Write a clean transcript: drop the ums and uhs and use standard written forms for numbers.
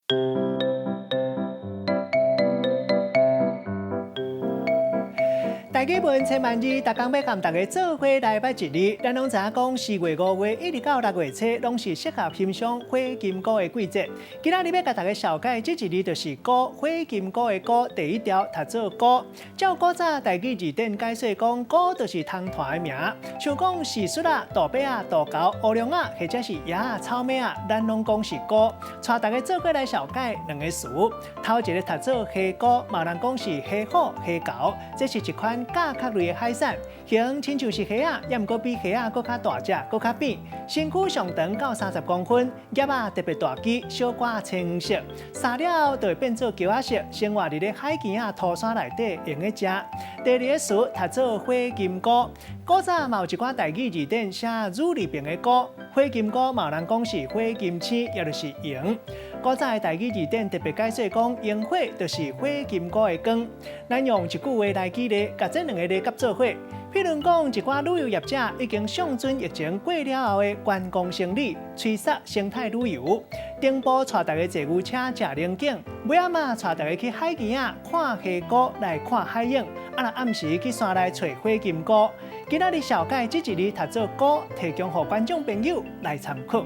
台語文千萬字，逐工欲共大家做伙來捌一字。咱攏知影講，4月、5月一直到6月初，攏是適合欣賞火金姑的季節。今仔日欲共大家紹介這一字，就是菇，火金菇的菇，第一條讀做菇。照古早台語字典解說講，菇就是湯團的名，像講蟋蟀仔、杜伯仔、杜猴、烏龍仔，或者是椰仔、草莓仔，咱攏講是菇。帶大家做伙來紹介兩個詞，頭一个讀做蝦菇，嘛有人講是蝦虎、蝦猴，這是一款甲殼類的海產，形親像是蝦仔，也毋過比蝦仔閣較大隻，閣較扁，身軀上長到30公分，葉仔特別大支，小可青色，曬了後就會變做茄仔色，生活佇咧海墘仔塗山內底會用得食。第二个詞讀做火金菇，古早嘛有一寡台語字典寫女字邊的姑，火金菇嘛有人講是火金星，也就是螢。古早的台語字典特別解說講，螢火就是火金菇的光。咱用一句話來舉例，共這兩个字夾做伙。譬如講，一寡旅遊業者已經上準疫情過了後的觀光生理，催殺生態旅遊。頂晡帶大家坐牛車食龍井，尾仔嘛帶大家去海墘仔看蝦菇來看海湧，啊若暗時去山內揣火金菇。今仔日紹介這一字讀做菇，提供予觀眾朋友來參考。